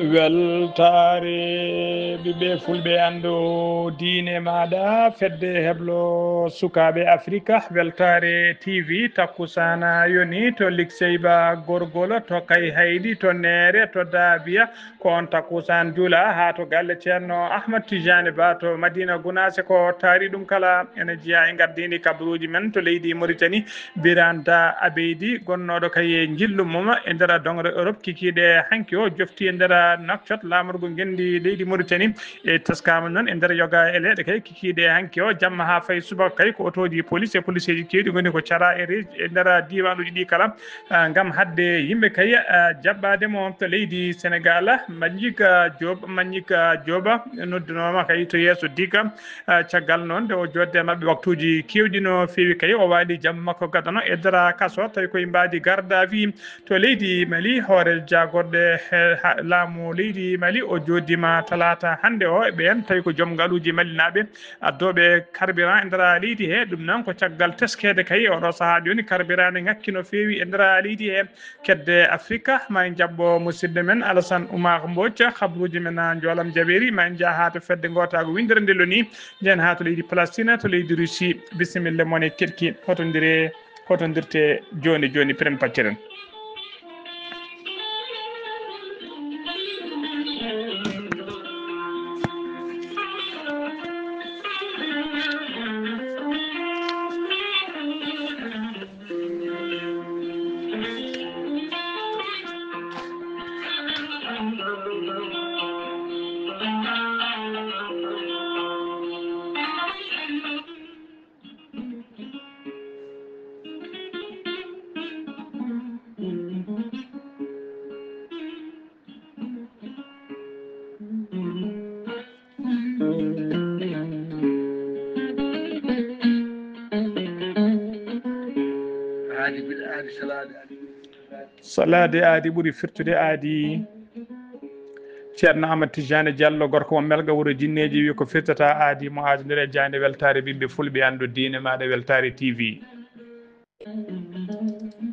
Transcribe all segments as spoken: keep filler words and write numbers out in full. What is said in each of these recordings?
Weltaare ɓiɓɓe fulɓe, anndu diine maaɗa, fedde heblo sukaaɓe Afrika, Weltaare T V, takkusaana yoni to Likseyba Gorgolo, to Kayhayɗi, to Neere, to Daabiya, ko on takkusaan juula haa to galle Ceerno Ahmad Tijaani Ba to Madina Gunaase. Ko taari ɗum kala ene jeyaa e ngardiindi kabaruuji men to leydi Moritani. Birane Da Abeydi, gonnooɗo kay e njillu mum e nder doŋre Europe, kikiiɗe hanki o jofti e nder Nouakchott, laamorgo ngenndi leydi Moritani. E teskaama noon e nder yoga e leeɗe kay, kikiiɗe hanki o jamma haa fayi subaka kay, ko otooji police e policeeji keewɗi ngoni ko cara e re-, e nder diiwaanuuji ɗi kala, ah, ngam haɗde yimɓe kay, ah, jaɓɓaade mo to leydi Senegaal. Mbagnick Diop, Mbagnick Diop noddunooma kay to yeeso diga. Ah, caggal noon nde o jooɗde e maɓɓe waktuuji keewɗi no feewi kay, o waali jamma makko gadano e nder kaso, tawi koye mbaadi garde à vue to leydi Mali. Hoore jaagorɗe, eh, ha-, laamu leydi Mali, o jooɗiima talaata hannde o e ɓeen, tawi ko joom ngaluuji malinaaɓe addooɓe carburant e nder leydi he. Ɗum noon ko caggal teskeede kay oɗo sahaa jooni carburant ne ŋakki no feewi e nder leydi he. Kedde Afrika, ma en jaɓɓo musidɗo men Alassane Oumar Mbodj, habruuji men, ah, njoolam jaɓeeri, ma en njah haa to fedde ngootaagu winndere nde loni, njehen haa to leydi Palestine, to leydi Russie. Bisimilla mon e keɗki, hotondiree, hotondirtee jooni jooni, piren pacceren. Aadi bil aadi salaade aadi. Salaade aadi ɓuri firtude aadi. Ceerno Amadou Tidiane Diallo, gorko mo Melga, wuro Jinneeji, wi ko firtata aadi mo aadondire e jaaynde Weltaare ɓiɓɓe fulɓe, anndu diine maaɗa Weltaare T V.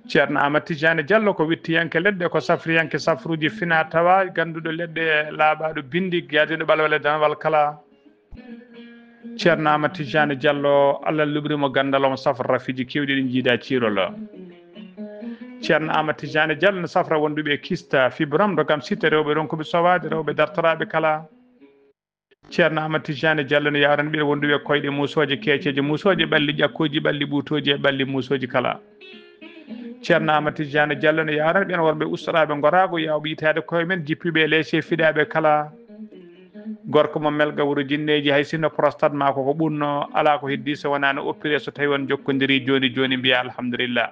Ceerno Amadou Tidiane Diallo ko wittiyanke leɗɗe, ko safriyanke safruuji fina tawa, gannduɗo leɗɗe laaɓaaɗo binndi, yaadiiɗo ɓalwale danwal kala. Ceerno Amadou Tidiane Diallo, Allah luɓri mo ganndal, omo safra rafiiji keewɗi ɗi njiida ciirol. Ceerno Amadou Tidiane Diallo no safra wonduɓe kista, fibrome, ndogam sitta, rewɓe ronkuɓe sowaade, rewɓe dartoraaɓe kala. Ceerno Amadou Tidiane Diallo no yawrani ɓeen wonduɓe koyɗe muusooje, keeceeje muusooje, ɓalli ƴakkooji, ɓalli ɓuutooji e ɓalli muusooji kala. Ceerno Amadou Tidiane Diallo no yawrani ɓeen worɓe ustoraaɓe ngoraagu, yaawɓe yitaade koye men, jippiiɓe e leese, fiɗaaɓe kala. Gorko mo Melga wuro Jinneeji, hay sinno prostate maa ko ko ɓunnoo, alaa ko heddii so wonaa no oppiree, so tawii on njokkondirii jooni jooni, mbiyaa alhamdulillah.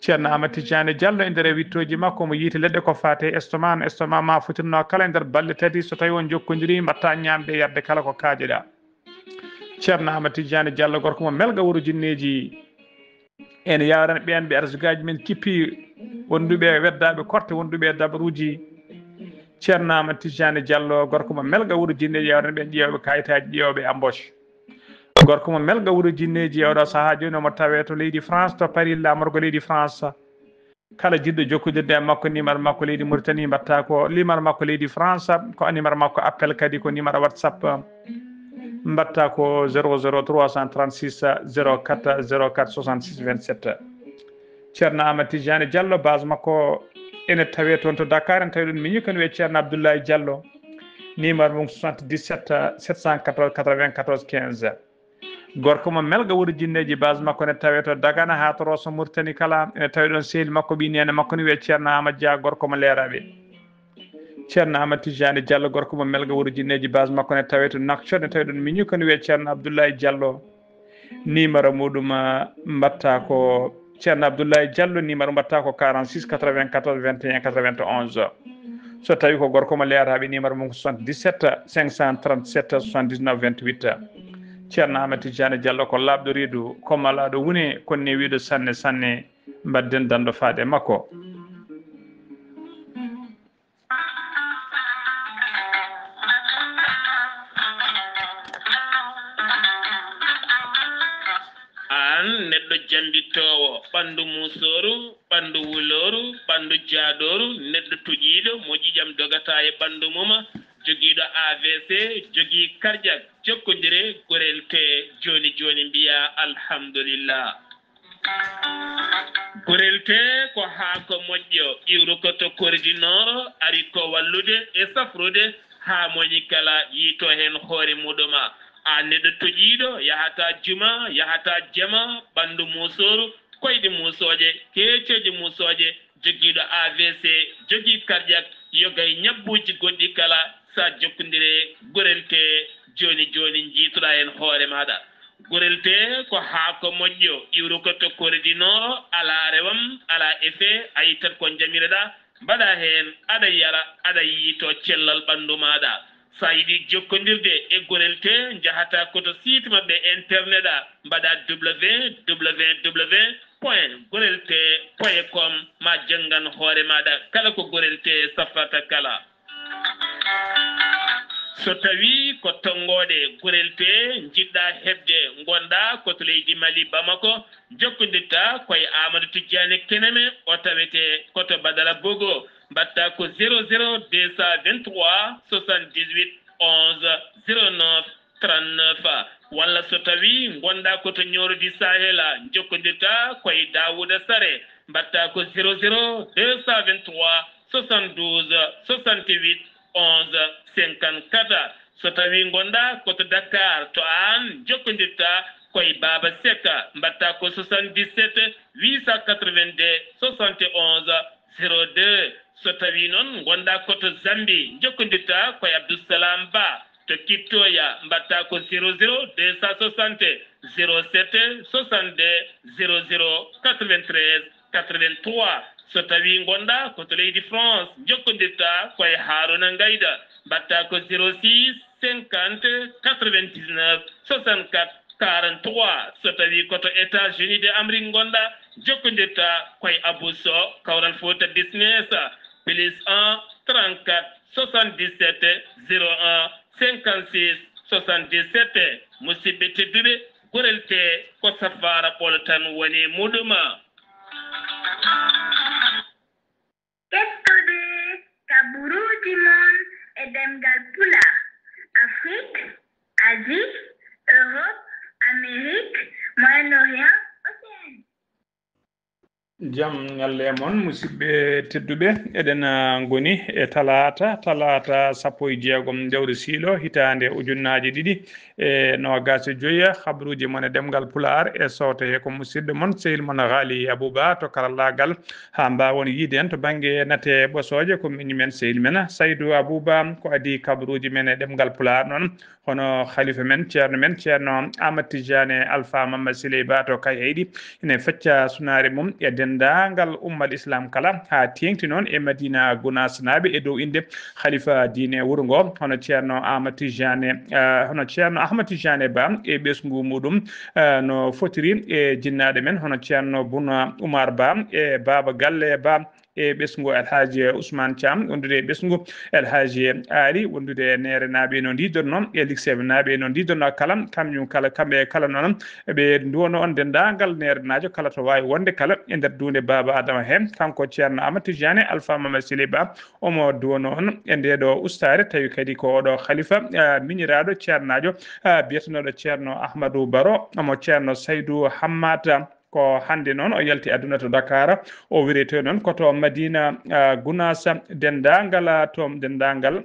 Ceerno Amadou Tidiane Diallo e nder wittooji makko, mo yiite leɗɗe ko faati e estomac, no estomac maa fotirnoo kala e nder balɗe tati, so tawii on njokkondirii, mbaɗtaa ñaamde e yarde kala ko kaajeɗaa. Ceerno Amadou Tidiane Diallo, gorko mo Melga wuro Jinneeji, ene yawrani ɓeen ɓe arsugaaji men kippi, wonduɓe weddaaɓe korte, wonduɓe e dabaruuji. Ceerno Amadou Tidiane Diallo, gorko mo Melga wuro Jinneeji, yawrani ɓeen ƴeewɓe kayitaaji, ƴeewɓe embauche. Gorko mo Melga wuro Jinneeji, e oɗo sahaa jooni omo tawee to leydi France, to Paris, laamorgo leydi France. Kala jiɗɗo jokkondirde e makko, numéro makko leydi Mauritanie, mbaɗta ko numéro makko leydi France, ko numéro makko appel, kadi ko numéro WhatsApp, mbaɗta ko zéro zéro trois cent trente-six zéro quatre zéro quatre soixante-six vingt-sept. Ceerno Amadou Tidiane Diallo, base makko ene tawee toon to Dakar, en tawi ɗon miñi ko no wiyee Ceerno Abdoulaye Diallo, numéro mum soixante-dix-sept sept cent quatorze quatre-vingt-quatorze quinze. Gorko mo Melga wuro Jinneeji, base makko ne tawee to Dagana haa to Rosso Mauritanie kala. Ene tawee ɗon sehil makko, ɓii neene makko ne wiyee Ceerno Amadou Dia, gorko mo Leeraaɓe. Ceerno Amadou Tidiane Diallo, gorko mo Melga wuro Jinneeji, base makko ne tawee to Nouakchott, ne tawee ɗon miñi ko no wiyee Ceerno Abdoulaye Diallo. Numéro muɗum, ah, mbaɗta ko Ceerno Abdoulaye Diallo, numéro mbaɗta ko quarante-six quatre-vingt-quatorze vingt et un quatre-vingt-onze. So tawii ko gorko mo Leeraaɓe, numéro mum ko soixante-dix-sept cinq cent trente-sept soixante-dix-neuf vingt-huit. Ceerno Amadou Tidiane Diallo ko laaɓɗo reedu, ko malaaɗo wune, ko newiiɗo sanne sanne. Mbaɗden danndo faade e makko. Neɗɗo jambittoowo ɓanndu muusooru, ɓanndu wulooru, ɓanndu jaadooru, neɗɗo toƴiiɗo mo ƴiiƴam dogata e ɓanndu mum, jogiiɗo A V C, jogii karjak, jokkondire, gorel tee jooni jooni mbiyaa alhamdulillah. Gorel tee ko haako moƴƴo, iwrukoto kordi nooro, ari ko wallude e safrude haa moñi kala yiito heen hoore muɗum. A neɗɗo toƴiiɗo, yahata juma, yahata jama, ɓanndu muusooru, koyɗe muusooje, keecooje muusooje, jogiiɗo A V C, jogii cardiaque, yoga e ñabbuuji goɗɗi kala, sa jokkondire gorel tee jooni jooni njiitoɗaa heen hoore maaɗa. Gorel tee ko haako moƴƴo, iwrukoto kordi nooro, alaa rewam, alaa effet, a ittat ko njamireɗaa, mbaɗa heen, aɗa yara, aɗa yiito cellal ɓanndu maaɗa. So a yiɗi jokkondirde e gorel tee, njahata ko to site maɓɓe internet a, mbaɗa www point gorel tee point com, ma janngan hoore maaɗa kala ko gorel tee safrata kala. So tawii ko tonngooɗe gorel tee njiɗɗa heɓde, ngonɗaa ko to leydi Mali, Bamako, jokkondirta ko e Amadou Tidiane Keneme, o tawetee ko to Badara Bogo, mbaɗta ko zéro zéro deux cent vingt-trois soixante-dix-huit onze zéro neuf trente-neuf, walla so tawii ngonɗaa ko to Nioro du Sahel, jokkondirta ko e Daouda Sare, mbaɗta ko zéro zéro deux cent vingt-trois soixante-douze soixante-huit onze cinquante-quatre. So tawii ngonɗaa ko to Dakar, to Hann, jokkondirta ko e Baba Seck, mbaɗta ko soixante-dix-sept huit cent quatre-vingt-deux soixante et onze zéro deux. So tawii noon ngonɗaa ko to Zambie, jokkondirta ko e Abdou Salam Ba to Kiptoya, mbaɗta ko zéro zéro deux cent soixante zéro sept soixante-deux zéro zéro quatre-vingt-treize quatre-vingt-trois. So tawii ngonɗaa ko to leydi France, jokkondirta ko e Harouna Ngayda, mbaɗta ko zéro six cinquante quatre-vingt-dix-neuf soixante-quatre quarante-trois. So tawii ko to États-Unis de Amérique ngonɗaa, jokkondirta ko e Abou Sow, Kawral Fouta Business, plus un trente-quatre soixante-dix-sept zéro un cinquante-six soixante-dix-sept. Musidɓe tedduɓe, gorel tee ko safaara ɓolo tan woni muɗum. Kettude kabaruuji mon e ɗemngal Pulaar, Afrique, Asie, Europe, Amérique, Moyen-Orient, Océanie. Jam ñalle e mon, musidɓe tedduɓe. Eɗen, ah, ngoni e talaata, talaata sappo e jeegom lewru siilo, hitaande ujunnaaje ɗiɗi e noogaas e joy. Habaruuji mon e ɗemngal Pulaar e sooto he ko musidɗo mon, sehil mon Ghali Abouba to karallaagal, haa mbaawon yiide en to bannge nate ɓosooje, ko miñum en sehil men Saydou Abouba, ko adii kabaruuji men e ɗemngal Pulaar noon. Hono khalifa men, ceerno men, ceerno Ahmad Tidiane Alpha Mama Siley Ba to Kayhayɗi, ene fecca sunaare mum e denndaangal ummal Islam kala, haa teeŋti noon e Madina Gunaas naaɓe e dow innde khalifa diine wuro ngo, hono ceerno Ahmad Tidiane, eh, hono ceerno Ahmad Tidiane Ba e ɓesngu muɗum, eh, no fotiri e jinnaaɗo men, hono ceerno Bouna Oumar Ba e Baaba Galle Ba, e ɓesngu El Hadji Ousmane Thiam, wondude e ɓesngu El Hadji Ali, wondude e neere naaɓe no ndiidorno, e likseeɓe naaɓe no ndiidorno kala, kamɓe kala, kamɓe kala noon, ɓe nduwono on denndaangal neere naajo kala to waawi wonde kala e nder duunde Baaba Adama he. Kanko ceerno Amadou Tidiane Alpha Mama Sili Ba, omo duwono on e ndee ɗo ustaare, tawi kadi ko oɗo khalifa, ah, miñiraaɗo ceernaajo, ah, biyetenooɗo ceerno Ahmadou Baro, omo ceerno Saydou Hammata. Ko hannde noon o yalti aduna to Dakar, o wirete noon ko to Madina, ah, Gunaas, denndaangal, ah, to denndaangal,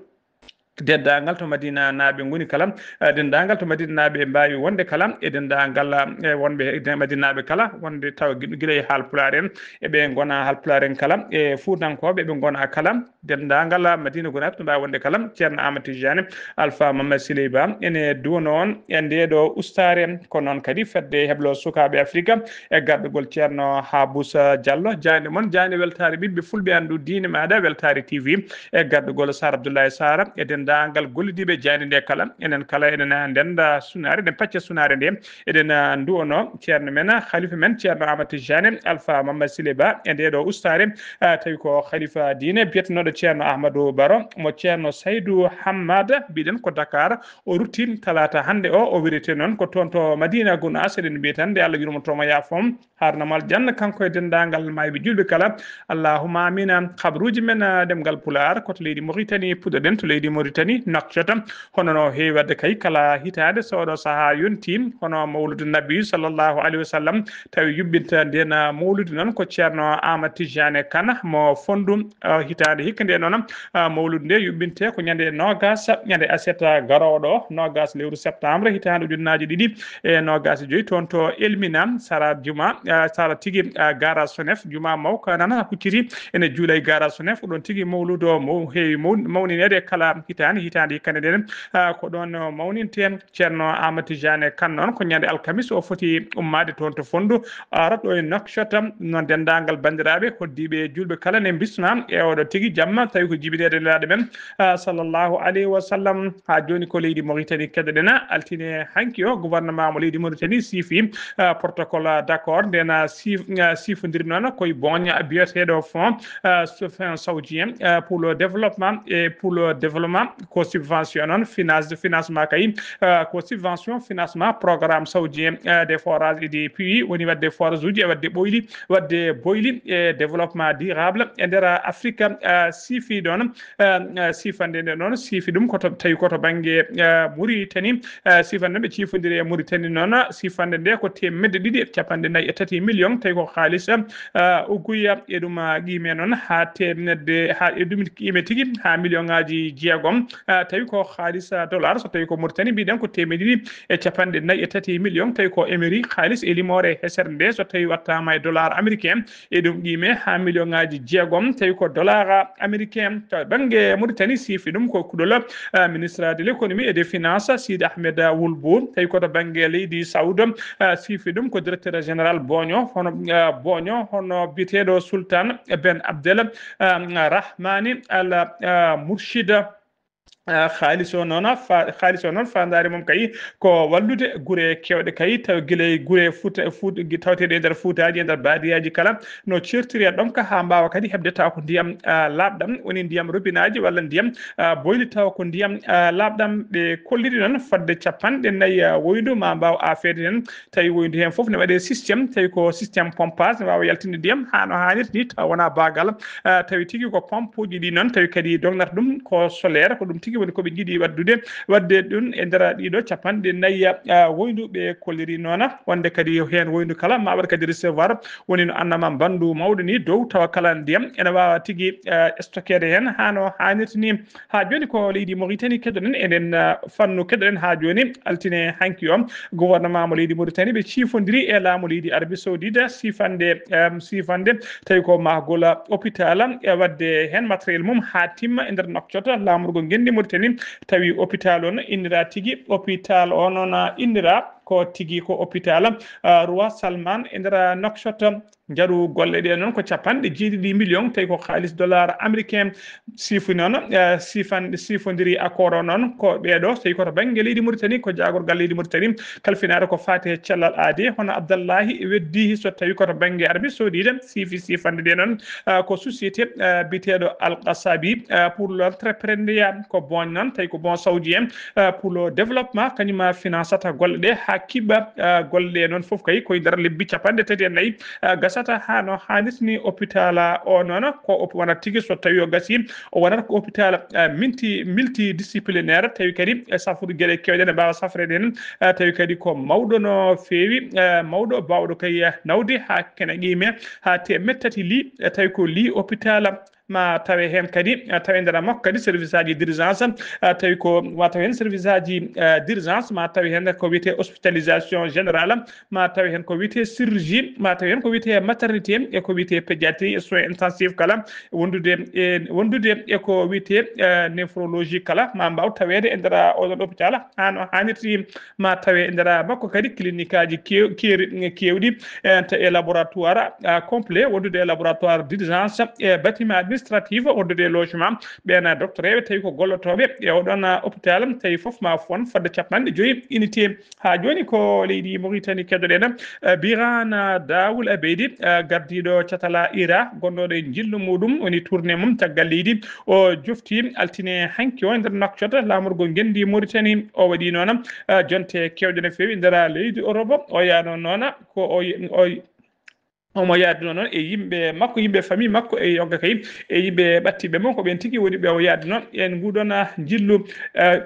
denndaangal to Madina naaɓe ngoni kala, ah, denndaangal to Madina naaɓe mbaawi wonde kala, e denndaangal, ah, e wonɓe e Madina naaɓe kala, wonde taw gi-, gila e Haalpulaar en, e ɓe ngona Haalpulaar en kala, e Fuutankooɓe ɓe ngona kala, denndaangal Madina Gunaas no mbaawi wonde kala, ceerno Amadou Tidiane Alpha Mama Siley Ba ene duwono on e ndee ɗo ustaare. Ko noon kadi fedde heblo sukaaɓe Afrika e garɗugol ceerno Habusa Diallo. Jaaynde mon, jaaynde weltaare ɓiɓɓe fulɓe anndu diine maaɗa, Weltaare T V, e garɗugol Sar Abdoulaye Sara e denndaangal denndaangal gollidiiɓe jaaynde nde kala. Enen kala eɗen, ah, ndennda sunaare, eɗen pacca sunaare nde. Eɗen, ah, nduwonoo ceerno men, ah, halifa men, ceerno Amadou Tijani Alpha Mamadou Sile Ba, e nde ɗo ustaare, ah, tawi ko halifa diine biyetenooɗo ceerno Ahmadou Baro, mo ceerno Saydou Hammada, mbiɗen ko Dakar, o rutti talaata hannde o, o wirete noon ko toon to Madina Gunaas, eɗen mbiya tan nde Allah yurmoto mo yaafo mo. Harnamal janna kanko e denndaangal maayɓe juulɓe kala. Allahumma amina. Habruuji men, ah, ɗemngal Pulaar, ko to leydi Mauritanie puɗɗoɗen, to leydi Mauritanie, Nouakchott. Hono no heewi waɗde kay kala hitaande so oɗo sahaa yonti, hono Mawludu Nabi sallallahu alayhi wa sallam, tawi yuɓɓinta ndeen, ah, mawludu noon ko ceerno Amadou Tijani Kane mo Fonndu, ah, hitaande hikka nde noon, ah, mawludu nde yuɓɓinte ko ñande noogas, ñande aset garooɗo, noogas lewru septembre, hitaande ujunnaaji ɗiɗi e noogas e joyi toon to Elmina, sara juma, ah, sara tigi, ah, Gara Sonef, juma mawka nana hucciti ene juula e Gara Sonef. Ko ɗoon tigi mawludu o mo heewi maw-, mawnineede kala hitaande, hitaande hikka nde ɗen, ah, ko ɗoon, ah, mawninten. Ceerno Amadou Tijani Kane noon ko ñande alkamis o foti ummaade toon to Fonndu, ara ɗo e Nouakchott. Noon denndaangal banndiraaɓe hoddiiɓe e juulɓe kala ne mbisnaa e oɗo tigi jamma, tawi ko jibineede Nelaaɗo men, ah, sallallahu alayhi wa sallam. Haa jooni ko leydi Mauritanie keɗoɗen. Altine hanki o, gouvernement mo leydi Mauritanie siifi, ah, protocole d'accord, nden, ah, siif-, ah, siifondiri noon koye booña biyeteeɗo fonds, ah, so-, fonds saoudien, ah, pour le développement et pour le développement, ko subvention noon, finance, financement kay, ah, ko subvention, financement programme saoudien, ah, des forages et des puits, woni waɗde forage uji e waɗde ɓoyli, waɗde boyli e développement durable e nder Afrique, ah, siifi ɗoon, ah, ah, siifande nde noon, siifi ɗum ko to, tawi ko to bannge, ah, Mauritanie, ah, siifande ɓe ciifondiri e Mauritanie noon, siifande nde ko teemedde ɗiɗi e capanɗe nayi e tati million, tawi ko haalis, ah, uguya e ɗum, ah, qiime noon haa teemedde, haa e ɗum qiime tigi haa million ŋaaji jeegom, ah, tawi ko haalis, ah, dollar, so tawi ko Mauritanie mbiɗen ko teemedde ɗiɗi e capanɗe nayi e tati million, tawi ko émiri haalis e limoore hesere nde, so tawi wattaama e dollar américain, e ɗum qiime haa million ŋaaji jeegom, tawi ko dollar américain. To bannge Mauritanie siifi ɗum ko kuɗol, ah, ministre de l'économie et des finances, Sidi Ahmed Wulbu, tawi ko to bannge leydi Saoud, ah, siifi ɗum ko directeur général Boño, hono, ah, Boño, hono biyeteeɗo Sultan Ben Abdel, ah, Rahmani Al, ah, Murshid. Ah, haalis o noon, fa-, haalis o noon, faandaare mum kay ko wallude gure keewɗe kay, taw gila e gure Fuuta, Fuuta, gi-, tawteeɗe e nder Fuutaaji, e nder baadiyaaji kala, no ceertiri e ɗomka haa mbaawa kadi heɓde taw ko ndiyam, ah, laaɓɗam, woni ndiyam robinaaji walla ndiyam, ah, boyli taw ko ndiyam, ah, laaɓɗam. Ɓe kolliri noon fodde capanɗe nayi, ah, woyndu ma mbaaw aafeede heen, tawi woyndu heen fof ne waɗee système, tawi ko système pompage, ne waawa yaltinde ndiyam haa no haanirta ni, taw wonaa baagal, ah, tawi tigi ko pompuuji ɗi noon, tawi kadi dognata ɗum ko solaire, ko ɗum tigi woni ko ɓe njiɗi waɗdude, waɗde ɗum e nder ɗiɗo capanɗe nayi, ah, woyndu ɓe kolliri noona, wonde kadi heen woyndu kala ma waɗ kadi recevoir, woni no annama mbandu mawɗo ni dow, tawa kala ndiyam ene waawa tigi, ah, stockeede heen haa no haanirta ni. Haa jooni ko leydi Mauritanie keɗoɗen, eɗen, ah, fannu keɗoɗen haa jooni, altine hanki o, gouvernement mo leydi Mauritanie ɓe ciifondiri e laamu leydi Arabie Saoudite, siifande, em, siifande tawi ko mahgol hôpital, e waɗde heen matériel mum haa timma e nder Nouakchott, laamorgo ngenndi Mauritanie, tawi hôpital on innira tigi, hôpital o noon, ah, innira ko tigi ko hôpital, ah, Roi Salman e nder Nouakchott. Njaru golle ɗe noon ko capanɗe jeeɗiɗi million, tawi ko haalis dollar américain. Siifi noon, eh, siifan-, siifondiri accord o noon ko ɓeeɗo, tawi ko to bannge leydi Mauritanie, ko jaagorgal leydi Mauritanie, kalfinaare ko faati e cellal aadi, hono Abdallahi Weddi, so tawi ko to bannge Arabie Saoudite, siifi siifande nde noon, eh, ko société, eh, biyeteeɗo Al Qasabi, eh, pour l'entrepreneuriat, ko Boñ noon, tawi ko Boñ saoudien, eh, pour le développement, kañum financata golle ɗe haa kiɓɓa, eh, golle ɗe noon fof kay koye nder lebbi capanɗe tati e nayi, eh, gasata haa no haanirta ni. Hôpital o noon ko op-, wonata tigi so tawi o gasi, o wonata ko hôpital, eh, minti-, multidisciplinaire, tawi kadi e safrude geɗe keewɗe ne mbaawa safreede heen, eh, tawi kadi ko mawɗo no feewi, eh, mawɗo baawɗo kay, eh, nawde haa kene qiime haa teemeɗɗe tati li, eh, tawi ko li hôpital ma tawe heen kadi, eh, tawe nder makko kadi service aji d'urgence, eh, tawi ko ma tawe heen service aji, eh, d'urgence, ma tawe heen ko wiyetee hospitalisation générale, ma tawe heen ko wiyetee chirurgie, ma tawe heen ko wiyetee maternité, e ko wiyetee pédiatrie et soins intensifs kala, wondude e, wondude e ko wiyetee, eh, néphrologie kala, ma mbaaw taweede e nder oɗon hôpital haa no haanirta. Ma tawe e nder makko kadi clinique aji kew-, keeri-, keewɗi, eh, ta-, e laboratoire, ah, complet, wondude e laboratoire d'urgence e bâtiment administrative, wondude e logement, ɓeen doctoreeɓe tawi ko gollotooɓe e oɗon hôpital, tawi fof ma fon fodde capanɗe joyi unité. Haa jooni ko leydi Mauritanie keɗoɗen, eh, Birane Daoul Abeydi, eh, gardiiɗo catala ira, gonnoɗo e njillu muɗum, woni tournée mum caggal leydi. O jofti altine hanki o e nder Nouakchott, laamorgo ngenndi Mauritanie. O waɗi noon, eh, jonte keewɗe no feewi nder leydi Europe. O yaano noon ko o, o, omo yaadino noon e yimɓe makko, yimɓe famille makko, e yonka kay, e yimɓe ɓattiɓe mo, ko ɓeen tigi woni ɓe o yaadino en nguɗon, ah, njillu, eh,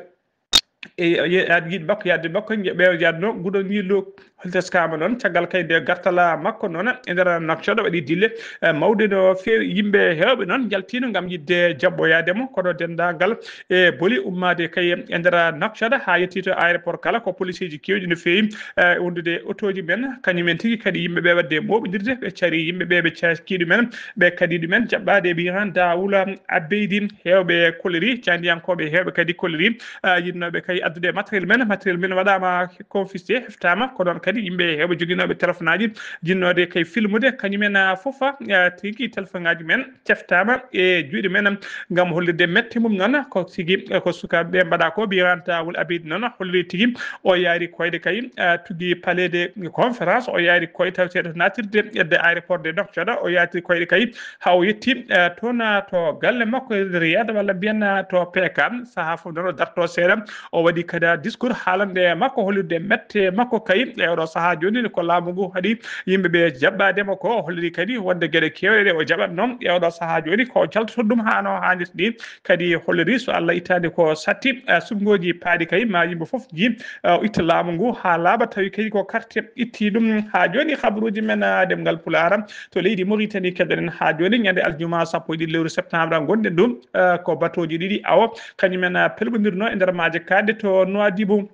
e ye-, yaad-, yiɗ makko, yaadde makko, nge-, ɓe o yaadino nguɗon njillu. Hol teskaama noon, caggal kay nde gartala makko noon e nder Nouakchott waɗi dille, eh, mawɗe no feewi. Yimɓe heewɓe noon njaltino ngam yiɗde jaɓɓoyaade mo, kono denndaangal e boli ummaade kay e nder Nouakchott haa yetti to aéroport kala, ko policeeji keewɗi no feewi, eh, wondude otooji men, kañum en tigi kadi yimɓe ɓe waɗde mooɓindirde, ɓe cari yimɓe ɓe, ɓe caski ɗumen, ɓe kadi ɗumen jaɓɓaade e Birane Daoul Abeydi. Heewɓe koliri, caandiyankooɓe heewɓe kadi koliri, eh, yiɗnooɓe kay addude matériel men, matériel men waɗaama confisqué, heftaama, ko noon kadi yimɓe heewɓe joginooɓe téléphone aji, jinnooɓe kay filmude, kañum en, ah, fof, ah, tigi téléphone aji men ceftaama e juuɗe men ngam hollirde mette mum noon ko tigi, eh, ko sukaaɓe ɓe mbaɗa ko. Birane Daoul Abeydi noon holliri tigi o yaari koyɗe kay, ah, tugi palais de conférence, o yaari koyɗe taw seeɗa to natirde edde aéroport de Nouakchott, o yaati koyɗe kay haa o yetti, eh, toon, ah, to galle makko e Riyad walla mbiyen, ah, to P K, sahaa fof noon o darto seeɗa. O waɗi kadi discours haalande makko, hollirde mette makko kay e oɗo sahaa jooni ko laamu ngu haɗi yimɓe ɓe jaɓɓaade mo ko. O holliri kadi wonde geɗe keewɗe ɗe o jaɓatno e oɗo sahaa jooni ko jaltoto ɗum haa no haanirta ni. Kadi holliri so Allah ittaani ko satti, eh, suɓngooji paaɗi kay ma yimɓe fof nji, eh, o itta laamu ngu haa laaɓa tawi kadi ko carte itti ɗum. Haa jooni kabaruuji men, eh, ɗemngal Pulaar to leydi Mauritanie keɗoɗen haa jooni ñande aljuma sappo e ɗiɗi lewru septembre ngonɗen ɗum, eh, ko batooji ɗiɗi awo kañum en, ah, pelɓondirno e nder maaje kaaɗɗe to Nouadhibou.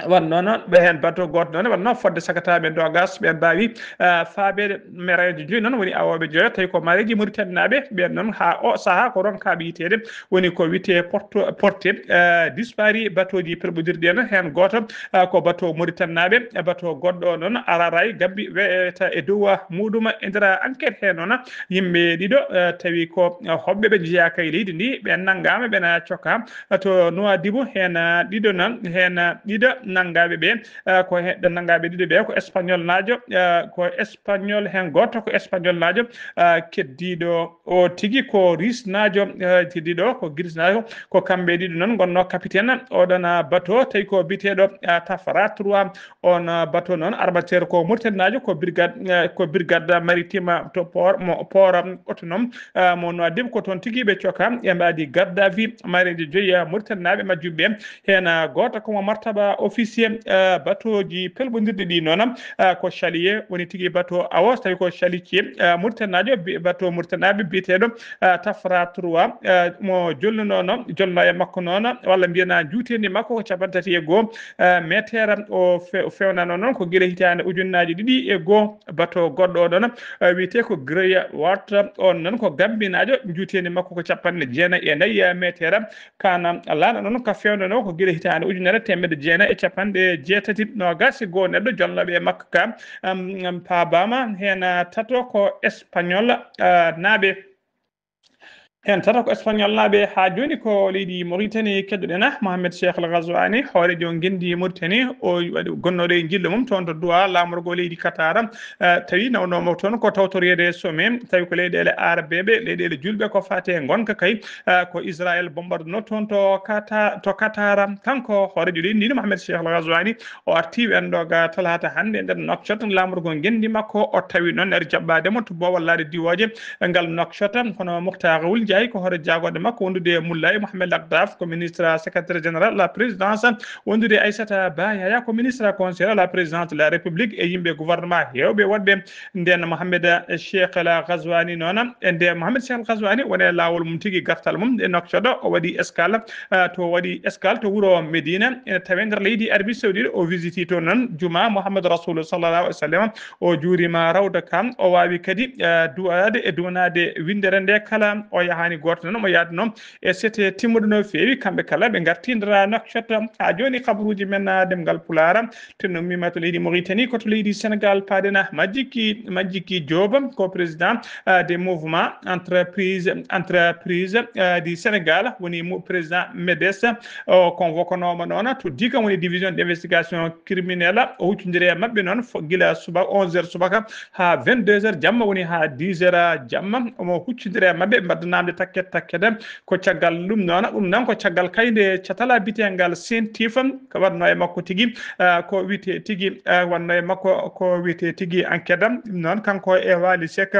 Wonnoo noon, ɓe heen bato gooto noon, wonnoo fodde sakataaɓe noogaas, ɓeen mbaawi, ah, faabeede. Mareejo joyi noon woni awooɓe joyo, tawi ko mareeji Mauritanie naaɓe, ɓeen noon haa o sahaa ko ronkaaɓe yiteede, woni ko wiyetee porto-, porté, ah, disparu batooji pelɓondirɗi en, heen gooto, ah, ko bato Mauritanie naaɓe, bato goɗɗo o noon araray Gambi wiyata e dow, ah, muɗum e nder enquête heen noon, yimɓe ɗiɗo, eh, tawi ko, eh, hoɓɓe ɓe njeyaaka e leydi ndi, ɓe nanngaama, ɓe na cokka, eh, to Nouadhibou, heen, eh, ɗiɗo nan-, heen, eh, ɗiɗo nanngaaɓe ɓe, eh, ko he-, ɗo nanngaaɓe ɗiɗo ɓe ko Espagnol naajo, eh, ko Espagnol, heen gooto ko Espagnol naajo, eh, keddiiɗo o tigi ko Ris naajo, eh, keddiiɗo ko Gris naajo, ko kamɓe ɗiɗo noon ngonnoo capitaine oɗon, eh, bateau, tawi ko biyeteeɗo, eh, Tafra trois. On, ah, bateau noon, armateur ko Mauritanie naajo, ko brigade, eh, ko brigade maritime to port, mo port, um, autonome, ah, mo Nouadhibou, ko toon tigi ɓe coka e mbaadi garde à vue mareejo joyi, ah, Mauritanie naaɓe majjuɓe ɓe. Heen, ah, gooto ko mo martaba officier, ah, batooji pelɓondirɗi ɗi noon, ah, ko Chalier woni tigi bateau awo, so tawi ko Chalier, ah, Mauritanie naajo, bi-, bateau Mauritanie naaɓe biyeteeɗo, ah, Tafra trois, ah, mo jolnunono, jolno e makko noon, walla mbiyana njuuteendi makko ko capanɗe tati e goo, eh, meeteer. O fe-, o feewnanoo noon ko gila hitaande ujunnaaji ɗiɗi e goo. Bato goɗɗo o ɗoon, eh, wiyetee ko Greyhound, on noon ko Gambinaajo, njuuteendi makko ko capanɗe jeenayi e nayi, eh, meeteer. Kana laana noon ka feewnanoo ko gila hitaande ujunere teemedde jeenayi e capanɗe jeetati, noogaas e goo neɗɗo jolnooɓe e makko ka, am, am, paabaama heen, ah, tato ko Espagnol, ah, naaɓe. Heen tato ko Espagnol naaɓe. Haa jooni ko leydi Mauritanie keddoɗen, ah, Mohamed Cheikh Al Ghazouani, hooreejo ngenndi Mauritanie, o waɗi gonnooɗo e njillu mum toon to Doha, laamorgo leydi Qatar, eh, tawi nawnooma toon ko tawtoreede sommet, tawi ko leyɗeele aarabeeɓe, leyɗeele juulɓe ko faati e ngonka kay, eh, ko Israël bombardino toon to Qatar, to Qatar. Kanko hooreejo leydi ndi, Mohamed Cheikh Al Ghazouani, o arti wiyande ɗo ga talaata hannde e nder Nouakchott, laamorgo ngenndi makko, o tawi noon ene jaɓɓaade mo to boowal laaɗe diwooje ngal Nouakchott. Kono Moctar Ould Ndiaye ko hoore jaagorɗe makko wondude e Moulay Mohamed Laghdaf, ko ministre secrétaire général à la présidence, wondude e Aissata Ba Yahya ko ministre conseiller à la présidence de la République e yimɓe gouvernement heewɓe woɗɓe. Nden Mohamed Cheikh Al Ghazouani noon, e nde Mohamed Cheikh Al Ghazouani woni e laawol mum tigi gartal mum e Nouakchott, o waɗi escale, ah, to waɗi escale to wuro Médine, ene tawe nder leydi Arabie Saoudite. O visiti toon noon juma Mouhamadou Rasoul sallallahu alaihi wa sallam. O juurima rawda ka, o waawi kadi, ah, du'aade e duwanaade winndere nde kala o yaha hani gooto noon omo yaadunoo e sete timmuɗo no feewi. Kamɓe kala ɓe ngarti ndara nokcot. Haa jooni kabaruuji men, ah, ɗemngal Pulaar, tenno mima to leydi Mauritanie, ko to leydi Sénégal paaɗen. Majjiki, Majjiki Diop ko président, ah, des mouvements entreprise, entreprise, ah, du Sénégal, woni mo-, président MEDES. O convoquanooma noon to diga woni division d'investigation criminelle. O huccondiri e maɓɓe noon fo-, gila subaka onze heures subaka haa vingt-deux heures jamma, woni haa dix heures jamma. Omo huccondira e maɓɓe, mbaɗa namde takket takket. Ko caggal ɗum noon, ɗum noon ko caggal kay nde catala biyeteengal Sentif, ko waɗno e makko tigi, ah, ko wiyetee tigi, ah, waɗno e makko ko wiyetee tigi enquête. Ɗum noon kanko e Waly Seck.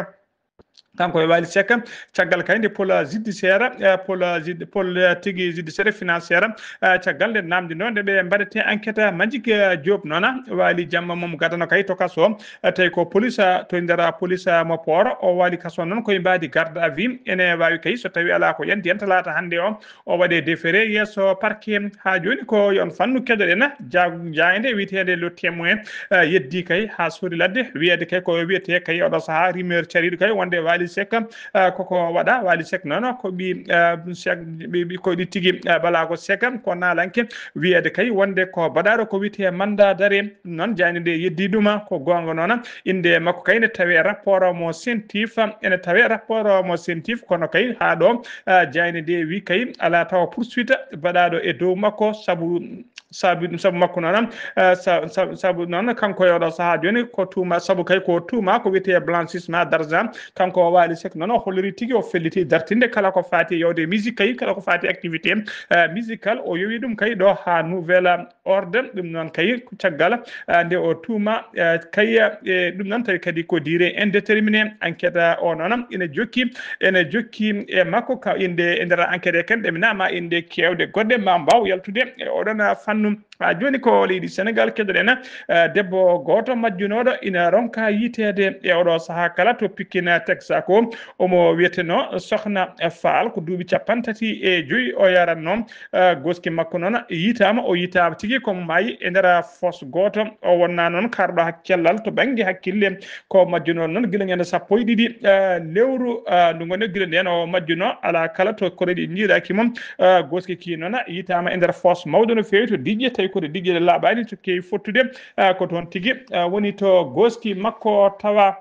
Kanko e Waly Seck, caggal kay nde pôle judiciaire, eh, pôle jud-, pôle, eh, tigi judiciaire financière, eh, caggal nde namdi noon nde ɓe mbaɗete enquête. Majjik, eh, Diop noon, Waly jamma mum gadano kay to kaso, eh, tawi ko police, eh, to nder police, eh, mo Port. O waali kaso noon koye mbaadi garde à vue. Ene waawi kay so tawi alaa ko yanti hen talaata hannde o, o waɗe déféré yeeso parquet. Haa jooni ko yon fannu keɗoɗen ja-, jaaynde wiyeteende Le Témoin, eh, yeddi kay haa suuri ladde. Wiyeede kay ko wiyetee kay oɗo sahaa rumeur cariiɗo kay wonde Waly Seck, eh, koko waɗa. Waly Seck noon ko ɓi, eh, Seck, ɓi, ɓi, ko ɗi tigi, eh, Balago Seck ko naalanke. Wiyeede kay wonde ko baɗaaɗo ko wiyetee mandat d'arrêt. Ɗum noon jaaynde nde yeddi ɗuma ko goonga noon. Innde makko kay ne tawee rapport mo Sentif, ene tawee rapport mo Sentif, kono kay haa ɗo, eh, jaaynde nde wi kay alaa taw poursuite baɗaaɗo e dow makko sabu, sabu, sabu makko noon, eh, sa-, sa-, sabu noon kanko e oɗo sahaa jooni ko tuuma, sabu kay ko tuuma ko wiyetee blanchissement d'argent. Kanko o Waly Seck noon o holliri tigi o felliti dartinde kala ko faati e yewde musique kay, kala ko faati e activité, eh, musical, o yowi ɗum kay ɗo haa nouvel ordre. Ɗum noon kay ko caggal, eh, nde o tuuma, eh, kay, eh, ɗum noon tawi kadi ko durée indéterminée. Enquête, eh, o noon ene jokki, ene jokki e makko ka innde e nder enquête he kadi ɗe mi naama innde keewɗe goɗɗe ma mbaaw yaltude e oɗon, eh, fannu. Haa jooni ko leydi Senegaal keɗoɗen, eh, debbo gooto majjunooɗo ina ronka yiteede e oɗo sahaa kala to Pikine Texaco. Omo wiyetenoo Sokhna Fall, ko duuɓi cappanɗe tati e joyi o yaranno. Eh, gooski makko noon yitaama, o yitaama tigi ko maayi e nder foos gooto. O wonnaa noon kaarɗo hak-, cellal to bannge hakkille. Ko majjunoo noon gila ñande sappo e ɗiɗi, eh, lewru, eh, ndu ngonɗen gila ndeen o majjunoo, alaa kala to koreeji njiidaaki mum. Eh, gooski kii noon yitaama e nder foos mawɗo no feewi to Diƴƴe, tawi ko to Diƴƴe laaɓaani to keewi fottude. Eh, ko toon tigi, eh, woni to gooski makko tawa.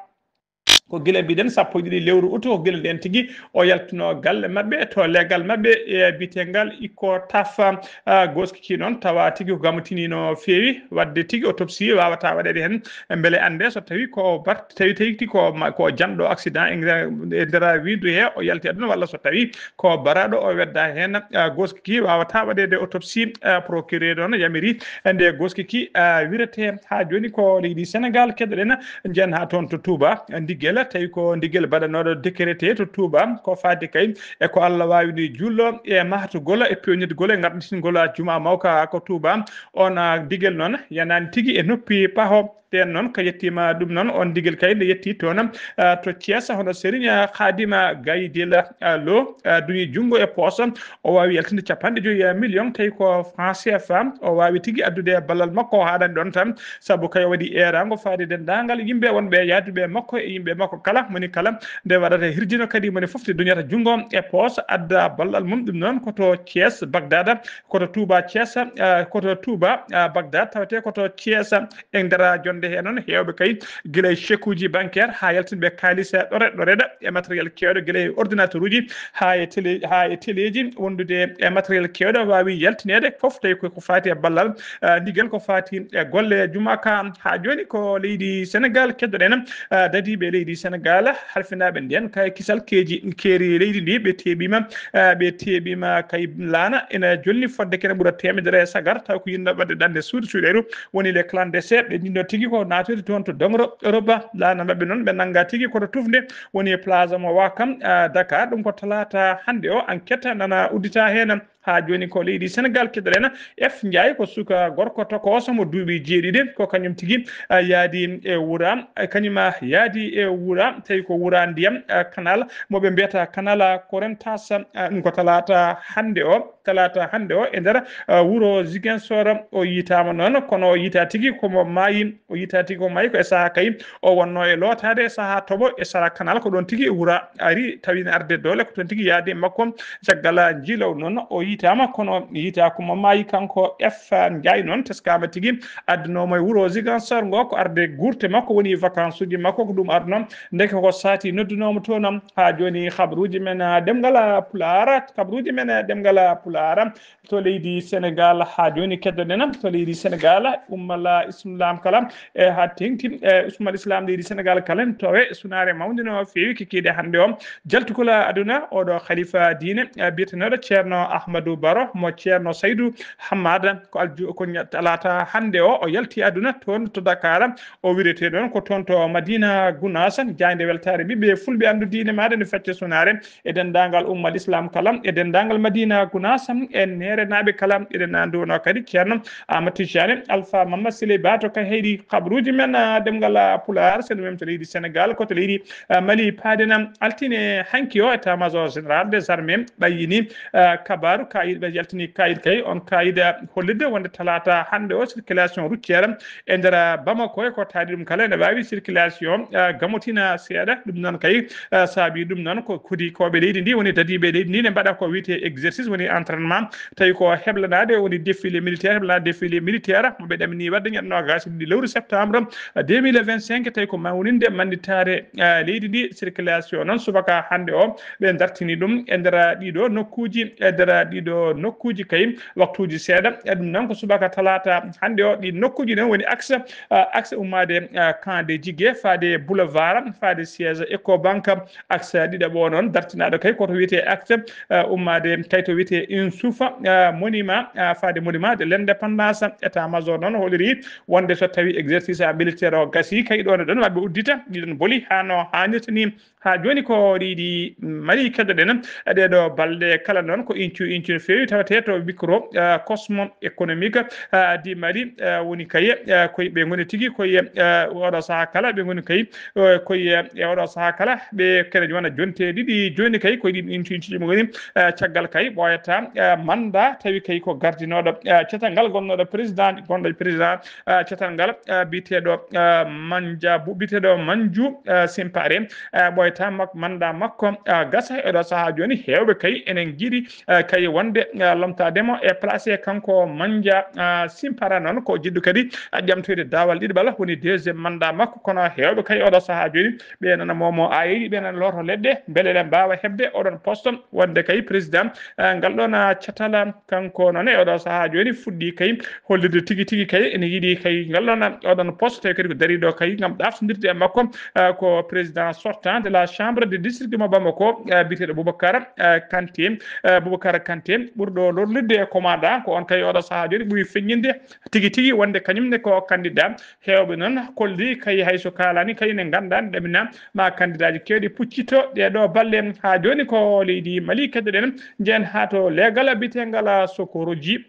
Ko gila mbiɗen sappo e ɗiɗi lewru utu, ko gila ndeen tigi o yaltunoo galle maɓɓe to leegal maɓɓe e biyeteengal Icotaf. Ah, gooski kii noon tawa tigi ko gamotini no feewi, waɗde tigi autopsie waawataa waɗeede heen. Mbele annde so tawi ko bar-, tawi, tawi ko ma-, ko janɗo accident e nder, e nder wiindu he o yalti aduna, walla so tawi ko baraaɗo o wedda heen. Ah, gooski kii waawataa waɗeede autopsie. Ah, procureur noon yamiri nde gooski kii, ah, wirete. Haa jooni ko leydi Senegaal keɗoɗen. Njen haa toon to Touba, Ndigel, tawi ko Ndigel baɗanooɗo décrété to Touba, ko faati kay e ko Allah waawini jullo e mahtugol e peewnitgol e ngarɗitingol juma mawka ko Touba. On, ah, Ndigel noon yanaani tigi e noppi paho. Nden noon ko yettiima ɗum noon, on Ndigel kay nde yetti toon, ah, to Thiès, hono Serigne Khadima Gaydel, ah, Lo, ah, duñi junngo e poos, o waawi yaltinde cappanɗe joyi million, tawi ko franc C F A, o waawi tigi addude ballal makko o haaɗani ɗoon tan. Sabu kay o waɗi eeraango faade denndaangal yimɓe wonɓe yahduɓe e makko e yimɓe makko kala, moni kala nde waɗata hirjino kadi moni fof nde duñata junngo e poos adda ballal mum. Ɗum noon ko to Thiès, Bagdad, ko to Touba Thiès, eh, ko to Touba, eh, Bagdad, tawetee ko to Thiès. E nder jonnde hee noon, heewɓe kay gila e chèque uji bancaire haa yaltinɓe kaalis ɗoreɗ ɗoreɗ e matériel keewɗo, gila e ordinateur uji haa e télé, haa e téléji wondude e matériel keewɗo waawi yaltineede fof, tawi ko, ko faati e ballal, eh, Ndigel, ko faati e golle juma ka. Haa jooni ko leydi Senegaal keɗoɗen, eh, dadiiɓe leydi Senegaal, halfinaaɓe ndeen kay kisal keeji keeri leydi ndi, ɓe teeɓiima, eh, ɓe teeɓiima kay laana ina jolni fodde kene ɓura teemedere e sagar, taw ko yinno ɓadde ɗande suudu suuɗeeru woni les clandestins, ɓe ndinno tigi ko naatoyde toon to dongro Europe. Laana maɓɓe noon ɓe nannga tigi koto tufnde woni Plaza mo Wakam, eh, Dakar. Ɗum ko talaata hannde o, enquête nana uddita heen. Haa jooni ko leydi Senegal, keɗoɗen F Ndiaye, ko suka gorko tokooso mo duuɓi jeeɗiɗi, ko kañum tigi, ah, yaadi e wura, eh, kañum, ah, yaadi e wura, tawi ko wura ndiyam, ah, canal, mo ɓe mbiyata canal Correntas, ah, ɗum ko talaata hannde o, talaata hannde o e nder, ah, wuro Ziguinchor. O yiytaama noon, kono o yiytaa tigi ko mo maayi, o yiytaa tigi ko maayi ko e sahaa kay o wonno e lootaade e sahaa toɓo e sara canal, ko ɗoon tigi wura ari, tawi ne arde doole, ko toon tigi yaadi e makko. Caggal njiilaw noon, o yiytaama, kono yiytaa ko mo maayi kanko F Ndiaye noon, teskaama tigi, addunoomo e wuro Ziguinchor ngo, ko arde guurte makko, woni vacances uji makko, ko ɗum adduno. Ndeke ko saati noddunoomo toon, haa jooni kabaruuji men, ah, ɗemngal Pulaar, kabaruuji men, ah, ɗemngal Pulaar, to leydi Senegal. Haa jooni keddoɗen to leydi Senegal, ummal Islam kala, e haa teŋti, e ummal Islam leydi Senegal kala, ne towe sunaare mawnde no feewi kikiiɗe hannde o. Jaltugol aduna, oɗo khalifa diine, eh, biyeteneɗo Ceerno Ahmadou Baro mo Ceerno Saydou Hammada, ko alju-, ko ña-, talaata hannde o, o yalti aduna toon to Dakar. O wirete ɗoon ko toon to Madina Gunaas, jaaynde weltaare ɓiɓɓe fulɓe anndu diine maaɗa no fecce sunaare e denndaangal ummal Islam kala, e denndaangal Madina Gunaas, e neerenaaɓe kala. Eɗen annduno kadi Ceerno Ahmad Tijani Alpha Mamma Sile Ba to Kayhayɗi. Kabaruuji men, ah, ɗemngal, ah, Pulaar, seno mem to leydi Senegal, ko to leydi, ah, Mali, paaden altine hanki o, état-major général des armées ɓayyini, ah, kabaaru, kaayit ɓe yaltini kaayit kay, on kaayit, ah, hollirde wonde talaata hannde o, circulation routière e nder, ah, Bamako e ko taari ɗum kala ene waawi circulation, ah, gamotina seeɗa. Ɗum noon kay, ah, saabi ɗum noon ko kudikooɓe leydi ndi woni dadiiɓe leydi ndi ne mbaɗa ko wiyetee exercice, woni entraînement, tawi ko heblanaade woni défilé militaire, heblanaade défilé militaire mo ɓe ɗamini waɗde ñande noogaas e ɗiɗi lewru septembre deux mille vingt-cinq, tawi ko mawninde mannitaare, ah, leydi ndi. Circulation noon subaka hannde o ɓe dartini ɗum e nder ɗiɗo nokkuuji, e nder ɗiɗo nokkuuji kay waktuuji seeɗa. E ɗum noon ko subaka talaata hannde o, ɗi nokkuuji noon woni axe, ah, axe ummaade, ah, camp de Jigué faade boulevard, faade siège Ecobank, axe ɗiɗaɓo o noon dartinaaɗo kay ko to wiyetee axe, ah, ummaade kay to wiyetee Youssouf, ah, monument, ah, faade monument de l'indépendance. État-major noon holliri wonde so tawi exercice militaire o gasi kay, ɗoon e ɗoon waɗɓe uddita ɗiɗon boli haa no haanirta ni. Haa jooni ko leydi Mali keddoɗen. Ɗee ɗo balɗe kala noon ko incu incu no feewi tawetee to micro, ah, cosmo économique, ah, di Mali, ah, woni kay, ah, koye ɓe ngoni tigi koye, ah, oɗo sahaa kala ɓe ngoni kay, ah, koye, eh, e oɗo sahaa kala ɓe kene wona jonteeɗi ɗi jooni kay koye ɗin incu incuji mo ngoni, ah, caggal kay ɓooyata, ah, manda tawi kay ko gardinooɗo, ah, cetal ngal gonnooɗo président, gonɗo président, ah, cetal ngal, ah, biyeteeɗo, ah, Manja Bu-, biyeteeɗo Manju, ah, Simpare, ah, ɓooyata mak-, manda makko, ah, gasa. E ɗo sahaa jooni heewɓe kay enen njiɗi, ah, kay wonde, ah, lomtaade mo e placé kanko Manja, ah, Simpara noon ko jiɗɗo kadi, ah, ƴamtoyde daawal ɗiɗaɓal woni deuxième mandat makko, kono heewɓe kay oɗo sahaa jooni ɓe nana momo ayeeji, ɓe nana looto leɗɗe, mbele eɗen mbaawa heɓde oɗon poste wonde kay président, ah, ngal ɗon, ah, catala. Kanko noon e oɗo sahaa jooni fuɗɗi kay hollirde tigi tigi kay ene yiɗi kay ngal ɗon, oɗon poste tawi kadi ko dariɗo kay ngam ɗaftondirde e makko, ah, ko président sortant de la chambre de district mo Bamako, ah, biyeteeɗo Boubacar, ah, Kanté, ah, Boubacar Kanté ɓurɗo lorlirde e commandant, ko on kay oɗo sahaa jooni ɓuri feññinde tigi tigi wonde kañum ne ko candidat. Heewɓe noon kolli kay hay so kaalani kay ne nganndaa ne ɗamina ma kandidaaji keewɗi puccito ɗee ɗo balle. Haa jooni ko leydi Mali keddoɗen, njehen haa to leegal biyeteengal Sokoroji.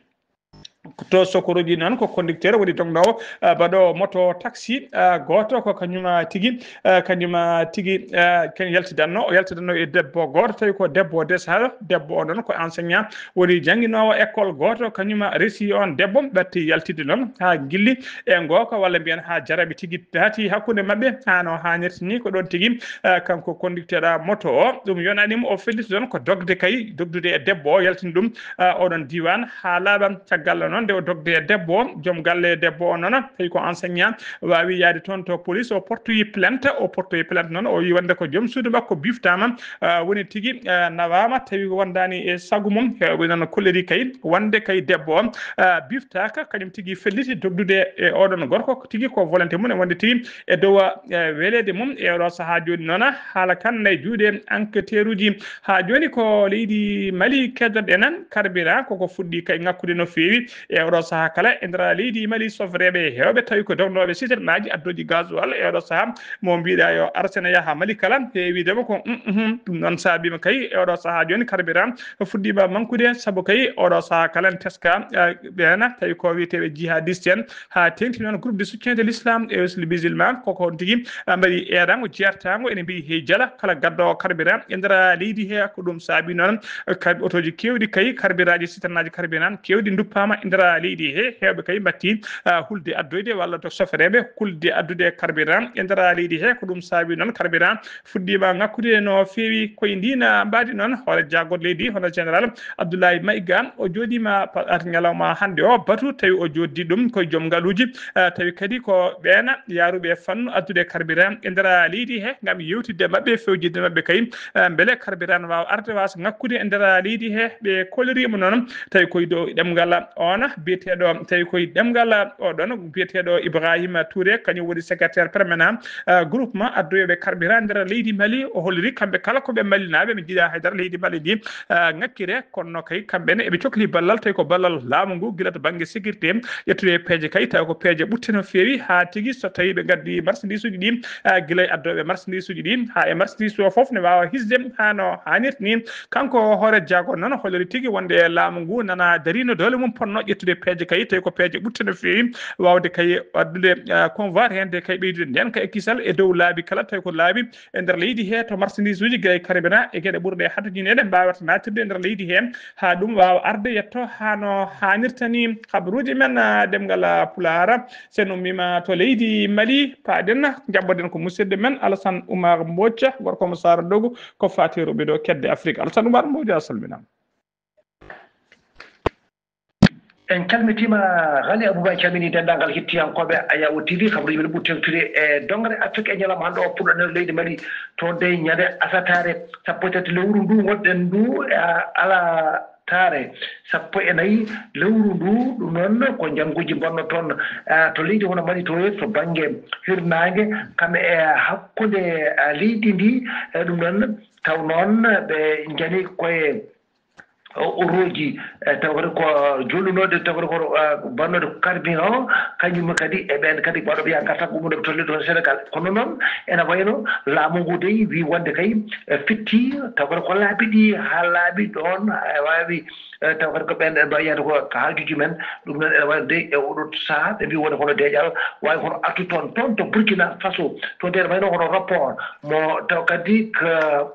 To Sokoroji noon ko conducteur woni dognoowo, ah, baɗoowo moto taxi, ah, gooto ko kañum, ah, tigi, ah, kañum, ah, tigi, ah, kañum yaltidanno, o yaltidanno e debbo gooto, tawi ko debbo desaɗo. Debbo o noon ko enseignant, woni jannginoowo école gooto, kañum resi on debbo, ɓe ɓatti yaltidde noon haa ngilli e ngooka, walla mbiyen haa jarabi tigi naati hakkunde maɓɓe, haa no haanirta ni. Ko ɗoon tigi, ah, kanko conducteur moto o, ɗum yonaani mo o felliti ɗoon ko dogde kay, dogdude e debbo o, yaltini ɗum, ah, oɗon diiwaan haa laaɓa. Caggal noon nde o dogde e debbo o, joom galle debbo o noon, tawi ko enseignant, waawi yahde toon to police, o portoyi plainte, o portoyi plainte noon, o yi wonde ko joom suudu makko biftaama, ah, woni tigi, ah, nawaama, tawi ko wondaani e sago mum. Heewɓe noon kolliri kay wonde kay debbo o, ah, biftaaka, kañum tigi felliti dogdude e oɗon gorko, ko tigi ko volonté mum e wonde tigi e dow, ah, weleede mum. E oɗo sahaa jooni noon, haala kan ne e juuɗe enquêteur uji. Haa jooni ko leydi Mali keddoɗen, carburant koko fuɗɗi kay ŋakkude no feewi. E oɗo sahaa kala, e nder leydi Mali, sofreeɓe heewɓe tawi ko dognooɓe citernaaji addooji gasoil e oɗo sahaa, mo mbiɗa yo arsene yaha Mali kala, heewi wiidema ko, mm, mm, ɗum noon saabiima kay, e oɗo sahaa jooni, carburant fuɗɗiima mankude, sabu kay oɗo sahaa kala ne teska, eh, ɓeena tawi ko wiyeteeɓe jihadiste en, haa teeŋti noon groupe de soutien de l'islam et aussi le musulman, koko on tigi, eh, mbaɗi eedango, jeertango, ene mbiyi hey jala, kala gaddowo carburant e nder leydi he, ko ɗum saabi noon, eh, kar-, otooji keewɗi kay, carburantji, citernaaji carburant keewɗi nduppaama e nder leydi he, heewɓe kay mbatti, eh, hulde addoyde walla to sofreeɓe hulde addude carburant e nder leydi he, ko ɗum saabi noon carburant fuɗɗiima ŋakkude no feewi. Koye ndiin mbaadi noon, hoore jaagorɗe leydi, hono Général Abdoulaye Maïga, o jooɗiima pa-, at ñalawma hannde o batu, tawi o jooɗdi ɗum koye joom ngaluuji, eh, tawi kadi ko ɓeena yaaruɓe e fannu addude carburant e nder leydi he, ngam yewtidde maɓɓe, fewjidde maɓɓe kay, eh, mbele carburant waawa arde, waasa ŋakkude e nder leydi he. Ɓe koloriima noon, tawi koye dow ɗemngal oon biyeteeɗo, tawi koye ɗemngal oɗon biyeteeɗo Ibrahima Touré, kañum woni secrétaire permanent, eh, groupement addoyooɓe carburant nder leydi Mali. O holliri kamɓe kala ko ɓe Malinaaɓe, ɓe njiɗaa haydara leydi Mali ndi, eh, ŋakkire, kono kay kamɓe ne eɓe cokli ballal, tawi ko ballal laamu ngu, gila to bannge sécurité, ƴettude peeje kay, tawi ko peeje ɓutte no feewi, haa tigi so tawi ɓe ngaddi marchandise uji ɗi, eh, gila e addooɓe marchandise uji ɗi, haa e marchandise o fof ne waawa hisde haa no haanirta ni. Kanko hoore jaagorɗe noon holliri tigi wonde laamu ngu nana darino doole mum ponno ƴettude peeje kay, tawi ko peeje ɓutte no feewi, waawde kay addude, eh, convoi, heen de kay ɓeydude ndeenka e kisal e dow laabi kala, tawi ko laabi e nder leydi he, to marchandise uji gila e carburant e geɗe ɓurɗe hatojinede mbaawata nattirde e nder leydi he, haa ɗum waawa arde yetto haa no haanirta ni. Habaruuji men, ah, ɗemngal, ah, Pulaar, sen ummiima to leydi Mali, paaɗen, njaɓɓoɗen ko musidɗo men Alassane Oumar Mbodj, gorko mo Saara Dogo, ko faati ruɓiɗo kedde Afrique. Alassane Oumar Mbodj, a salminaama. En calmitiima, Ghali Abouba calmini denndaangal hettiyankooɓe Ayawo T V, kabaruuji men ɓuri teeŋtude e doŋre Afrik e ñalawma hannde o, puɗɗo nder leydi Mali, toon dey ñande asataare sappo e tati lewru ndu ngonɗen ndu, eh, alaa taare sappo e nayi lewru ndu, ɗum noon ko njannguuji mbonno toon, eh, to leydi hono Mali to, to bannge hirnaange, kam e hakkunde, eh, leydi ndi, eh, ɗum noon taw noon ɓe njani koye o-, orooji, eh, tawde ko jollinooɗe, tawde ko, eh, bannooɗe ko carburant, kañum kadi e ɓeen kadi waɗooɓe yaha ngarta ko ummoode to leydi hono Sénégal. Kono noon, ena wayno laamu ngu dey wii wonde kay, eh, fitti, tawde ko laabi ɗi haa laaɓi ɗoon, eh, waawi, eh, taw kadi ko ɓeen en mbawi yahde ko, ko haajuuji men. Ɗum noon ene wayno dey e oɗo sahaa ɓe mbii wonde hono deeƴal waawi hono artu toon, toon to Burkina Faso, to nder wayno hono rapport mo taw kadi ko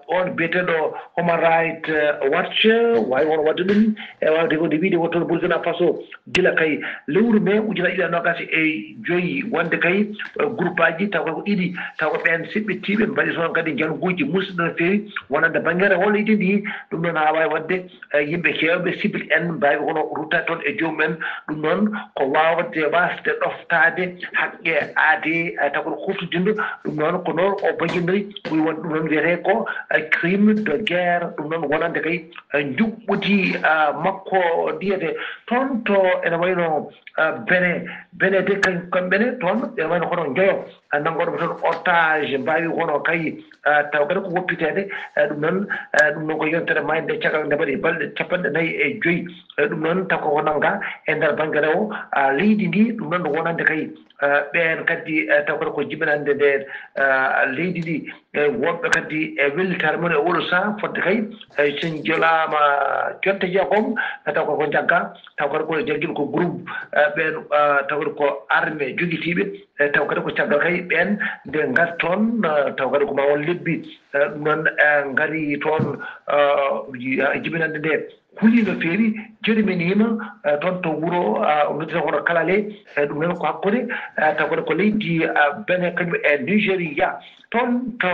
on biyeteeɗo Human Rights Watch waawi won waɗde ɗum, e waawde ko nde wiide wonto Burkina Faso gila kay lewru mai ujunaaji ɗiɗi e noogas e joyi, wonde kay, eh, groupe aji taw ko ɗiɗi, taw ko ɓeen siɓɓitiiɓe mbaɗi toon kadi njanguuji musidɗo no feewi, wonande bannge rewo leydi ndi. Ɗum noon haa waawi waɗde, eh, yimɓe heewɓe, civil en, mbaawi hono ruttaade toon e joomum en. Ɗum noon ko waawde, waasde ɗoftaade haqqe aadee, eh, taw ko huftodinɗo. Ɗum noon ko noon o bannginiri, ɓuri wonde ɗum noon wiyetee ko, eh, crime de guerre. Ɗum noon wonande kay, eh, njuɓɓudi, ah, makko ndiyete toon to ene wayno, ah, Benin. Benin de kañ-, kamɓe ne toon ene wayno hono njoyo, ah, nanngooɗo ɓe toon otage, mbaawi hono kay, ah, taw kadi ko woppiteede, eh, ɗum noon, eh, ɗum noon ko yontere maayde nde caggal nde mbaɗi balɗe cappanɗe nayi e joyi. Eh, ɗum noon taw ko nannga e nder bannge rewo, ah, leydi ndi, ɗum noon no wonande kay, eh, ɓeen kadi, eh, taw kadi ko jibinande nde, eh, leydi ndi. E woɓɓe kadi e wellitaare mum e oɗo sahaa fodde kay, e sen jolaama jonte jeegom, e taw ko, ko njagga, taw kadi ko jaggiiɓe ko groupe, e ɓeen, e taw kadi ko armée jogitiiɓe, e taw kadi ko caggal kay ɓeen nde ngari toon, e taw kadi ko ma won lebbi, e ɗum noon, e ngari toon, e ji-, e jibinande nde. Huli no feewi, joni mi niima, eh, toon to wuro, ah, o noddata hono Kalale, eh, ɗum noon ko hakkunde, eh, taw kadi ko leydi, ah, Benin kañum e Nigeria. Toon to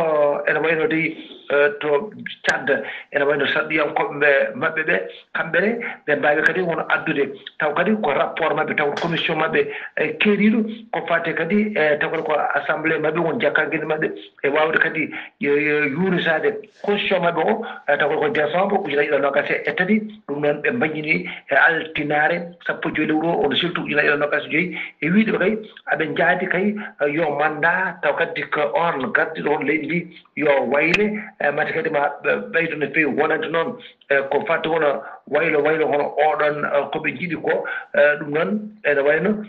ene wayno dey, eh, to Tchad, ene wayno sarɗiyankooɓe maɓɓe ɓe, kamɓe ne, ɓe mbaawi kadi won addude. Taw kadi ko rapport maɓɓe, taw commission maɓɓe, eh, keeriiɗo, ko faati kadi, eh, taw kadi ko assemblée maɓɓe, won jakkanke maɓɓe, e waawde kadi, eh, yuurisaade constitution maɓɓe o, eh, taw ko décembre ujunaaji ɗiɗi e noogas e tati, ɗum noon ɓe mbaññini e altinaare sappo e joy lewru o, oɗo siltu ujunaaji ɗiɗi e noogaas e joy, e wiide ɓe kay aɓe njaadi kay, eh, yo mannda taw kadi ko on gardiiɗo hono leydi ndi yo wayle, eh, mate kadi ma ɓe-, ɓeydo no feewi wonande noon, eh, ko fadde wona waylo waylo hono oɗon, eh, ko ɓe njiɗi ko, eh, ɗum noon ene wayno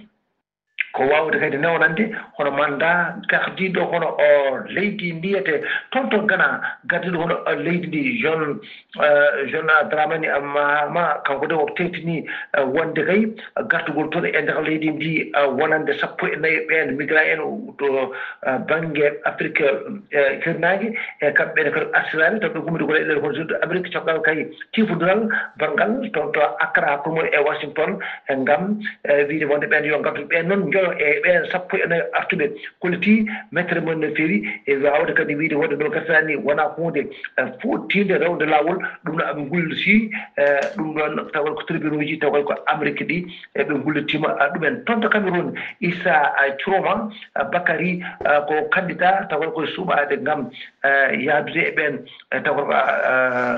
ko waawde kadi newnande hono mannda gardiiɗo hono o leydi ndi, wiyetee toon to Gana, gardiiɗo hono o leydi ndi, John, eh, John Dramani Mahama, kanko de o teeŋtinii, eh, wonde kay gartugol toon e nder leydi ndi, eh, wonande sappo e nayi ɓeen migrant en to, eh, bannge Afrik, eh, hirnaange, e kamɓe ne kadi artiraani, taw ɓe gummidi ko leyɗeele hono Sud Amérique, caggal kay tiifondiral banngal toon to Accra hakkunde mum e Washington, e ngam, e, wiyde wonde ɓeen yo ngartu ɓeen noon njoyo e ɓeen sappo e nayo artuɓe. Kolliti mettere mumen no feewi e waawde kadi wiyde wonde no ngartiraani wonaa huunde, e, fottiinde rewde laawol. Ɗum noon aɓe ngulli si, e, ɗum ɗoon tawal ko tribunauji tawal ko Amérique ɗi, e, ɓe ngullitiima, a, ɗumen. Toon to Cameroun, Issa, a, Chiroma, a, Bakary, a, ko candidat tawal koye suɓaade ngam, a, yahdude e ɓeen, e, tawal ko, a,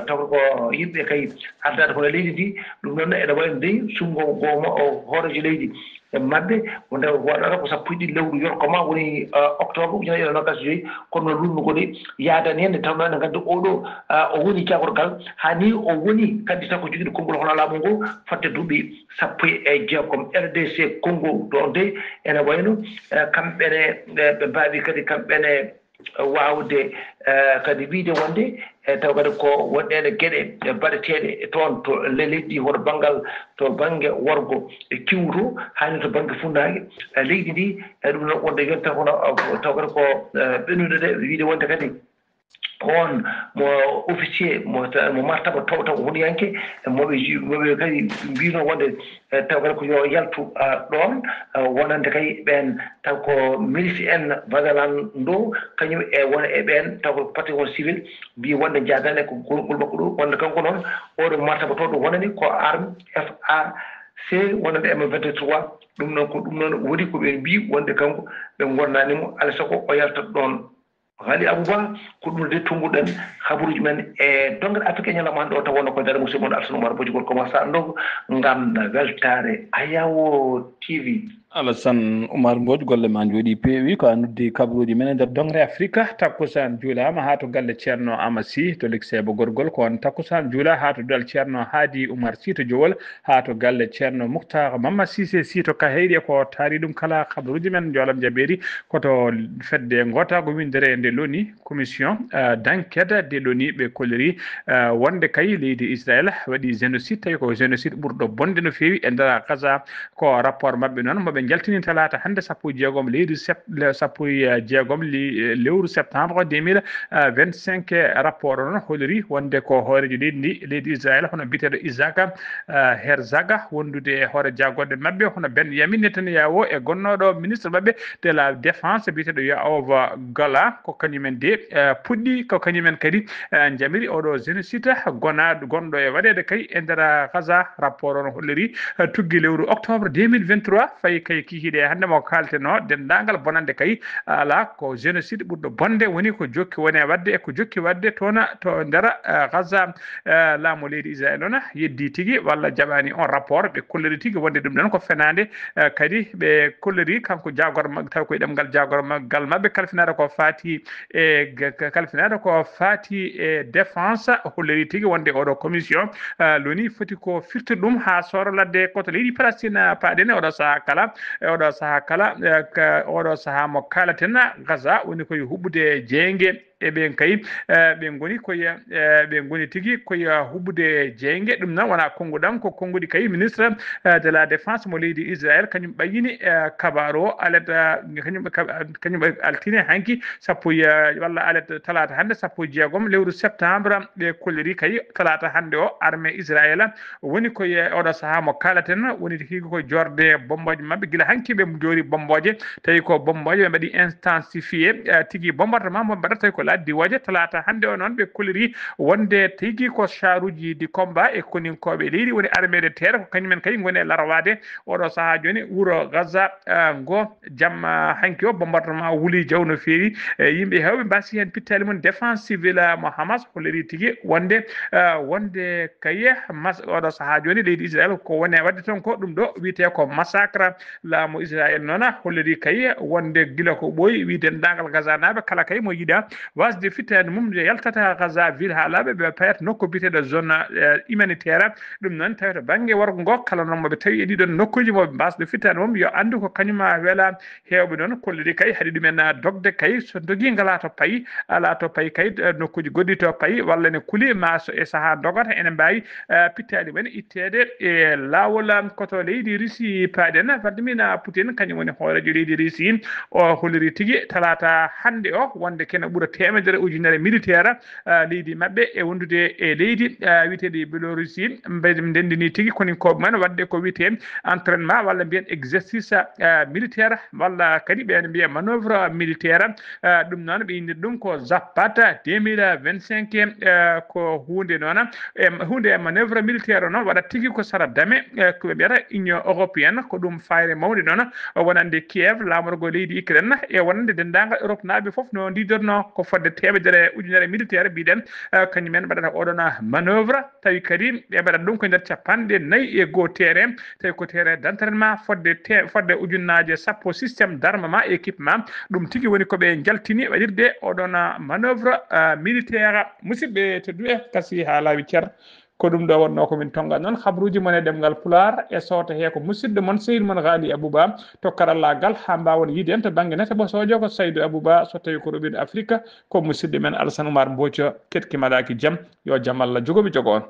a, tawal ko yimɓe kay ardaade hono leydi ndi. Ɗum noon ene wayi no dey sunngo gooma o hooreejo leydi e maɓɓe, o nde waɗata ko sappo e ɗiɗi lewru yorko ma woni, a, octobre ujunaaji ɗiɗi e noogaas e joy, kono noon lunnugol e yaadani en nde tawnoo ene nganndi oɗo, a, o woni jaagorgal, haa ni o woni candidat ko jogiiɗo konngol hono laamu ngo fodde duuɓi sappo e jeegom. R D C Congo ɗoon dey ene wayno, e, kamɓe ne, e, ɓe mbaawi kadi kamɓe ne waawde, e, kadi wiyde wonde, e, taw kadi ko wonɗeede geɗe, e, baɗeteeɗe toon to le-, leydi hono banngal to bannge worgo e kiwto, haa ni to bannge funnaange, e, leydi ndi, e, ɗum noon wonde yonta kono, e, taw kadi ko, e, ɓennude de wiyde wonde kadi on mo officier, mo ta-, mo martaba tawtaw honiyanke, e, mo ɓe ji-, mo ɓe kadi mbino wonde, e, taw kadi ko yo yaltu, a, ɗoon, a, wonande kay ɓeen taw ko milice en Vazalan ɗo, kañum e wona e ɓeen taw ko patron civil mbi wonde jaadane ko gonɗol makko ɗo, wonde kanko noon oɗo martaba tawɗo wonani ko arme F A C wonande M vingt-trois. Ɗum noon ko ɗum noon woni ko ɓe mbi wonde kanko ɓe ngonnani mo, alaa sago o yaltat ɗoon. Haali Abouba, ko ɗum de tunnguɗen habaruuji men e dongre Afrique e ñalawma hannde o, taw wonno ko dara musidɗo mon Alsane Oumar Bojugol ko Massa Ndogo ngam weltaare Ayawo T V. Alassane Oumar Mbodj, golle ma njooɗi peewi. Ko a noddi kabaruuji men e nder dongre Afrique. Takkusaan juulaama haa to galle Ceerno Amasi to Likseebo Gorgol. Ko on takkusaan juula haa to duɗal Ceerno Haadi Oumar Sy to Jowol, haa to galle Ceerno Muktar Mamma Cissé Sy to Kaheyɗi. E ko taari ɗum kala kabaruuji men njoolam jabeeri ko to fedde ngootaago winndere nde loni, commission, eh, d'enquête de l'ONU, ɓe kolliri, eh, wonde kay leydi Israël waɗi génocide, tawi ko génocide ɓurɗo bonde no feewi e nder Gaza. Ko rapport maɓɓe noon mo ɓe njaltini talaata hannde sappo e jeegom leydi sep-, le-, sappo e jeegom li-, lewru septembre deux mille vingt-cinq. Rapport o noon holliri wonde ko hooreejo leydi ndi, leydi Israël, hono biyeteeɗo Isaac, eh, Herzog, wondude e hoore jaagonde maɓɓe, hono Benjamin Netanyahu e gonnooɗo ministre maɓɓe de la défense biyeteeɗo Yoav Gallant, ko kañumen de, eh, puɗɗi, ko kañumen kadi, eh, njamiri oɗo génocide gona-, gonɗo e waɗeede kay e nder Gaza. Rapport o no holliri, eh, tuggi lewru octobre deux mille vingt-trois, fayi kay kikiiɗe hannde mo kaaltenoo, denndaangal bonannde kay alaa, ko génocide ɓurɗo bonde woni ko jokki woni e waɗde e ko jokki waɗde toon to nder, eh, Gaza. Eh, laamu leydi Israël noon yeddii tigi walla jaɓaani on rapport, ɓe kolliri tigi wonde ɗum ɗon ko fenaande. Eh, kadi ɓe kolliri kanko jaagor ma-, taw koye ɗemngal jaagorgal maɓɓe, kalfinaade ko faati e g-, k-, kalfinaade ko faati e défense, holliri tigi wonde oɗo commission, eh, loni foti ko firti ɗum haa sooro ladde ko to leydi Palestine paaɗen e oɗo sahaa kala, e oɗo sahaa kala, eh, ka, oɗo sahaa mo kaalaten Gaza woni koye huɓɓude jeynge. E ɓen kay, eh, ɓe ngoni koye, eh, ɓe ngoni tigi koye huɓɓude jeynge. Ɗum noon wonaa konnguɗam, ko konnguɗi kay ministre, eh, de la défense mo leydi Israël, kañum ɓayyini, eh, kabaaru o, alet, eh, kañum, ka-, kañum altine hanki, sappo e, walla alet talaata hannde, sappo e jeegom lewru septembre, ɓe kolliri kay talaata hannde o, armée Israël woni koye oɗo sahaa mo kaalaten, woni tigi ko jorde bombooje maɓɓe, gila hanki ɓe joori bombooje, tawi ko bombooje ɓe mbaɗi intensifié, eh, tigi bombardement mo ɓe mbaɗata tawi ko Stade Diwoje, talaata hannde o noon, ɓe kolliri wonde tigi ko charuji di combat e koninkooɓe leydi woni armée de terre, ko kañumen kadi ngoni e larwaade oɗo sahaa jooni wuro Gaza, eh, ngo. Jamma hanki o, bombardement wuli jaw no feewi. Eh, yimɓe heewɓe mbasi heen pittaali mum. Défense civile, eh, mo Hamas holliri tigi wonde, eh, wonde kaye mas-, oɗo sahaa jooni leydi Israël ko woni e waɗde toon ko ɗum ɗo wiyetee ko massacre. Laamu Israël noon holliri kaye wonde gila ko ɓooyi wi denndaangal Gazanaaɓe kala kaye mo yiɗa wasde fittaande mum nde yaltata Gaza ville haalaaɓe ɓe payata nokku biyeteeɗo zone, eh, humanitaire. Ɗum noon tawi to bannge worgo ngo kala noon mo ɓe tawi e ɗiɗon nokkuuji mo ɓe mbasde fittaande mum yo anndu ko kañum a weela. Heewɓe noon kolliri kay haɗi ɗumen, ah, dogde kay so dogii ngalaa to payi, alaa to payi kay, eh, nokkuuji goɗɗi to payi walla ne kuli ma so e sahaa dogata ene mbaawi, eh, pittaali men itteede e laawol, ah, ko to leydi Russie paaɗen. Vladimir Putin kañum woni hooreejo leydi Russie o holliri tigi talaata hannde o wonde kene ɓura teemedere ujunere militaire, ah, leydi maɓɓe e wondude e leydi, ah, wiyeteeɗi Biélorussie mbe-, ndendini tigi koninkooɓe men waɗde ko wiyetee entraînement walla mbiyen exercice, ah, militaire walla kadi ɓeen mbiya manœuvre militaire. Ah, ɗum noon ɓe inndir ɗum ko Zapata deux mille vingt-cinq, ah, ko huunde noon, e huunde e manœuvre militaire o noon waɗat tigi ko sara dame, eh, ko ɓe mbiyata Union européenne, ko ɗum fayre mawnde noon wonande Kiev, laamorgo leydi Ukraine, e wonande denndaangal Europe naaɓe fof no ndidorno ko fodde teemedere ujunere militaire mbiɗen, eh, kañum en mbaɗata oɗon manœuvre, tawi kadi ɓe mbaɗat ɗum ko nder capanɗe nayi e goo terrain, tawi ko terrain d'entraînement fodde te-, fodde ujunnaaje sappo système d'armement et équipement. Ɗum tigi woni ko ɓe njaltini waɗirde oɗon manœuvre, eh, militaire. Musidɓe tedduɓe, kasi haa laawi cer. Ko ɗum ɗo wonnoo ko min tonngata noon habruuji mon e ɗemngal Pulaar e sooto hee ko musidɗo mon sehil mon Ghali Abouba to karallaagal haa mbaawon yiide en to bannge nete bosoojo ko Saydou Abouba so tawii ko Robin Afrique ko musidɗo men Alassane Oumar Mbothio keɗki maɗaaki jam yo jam Allah jogo mi jogo on.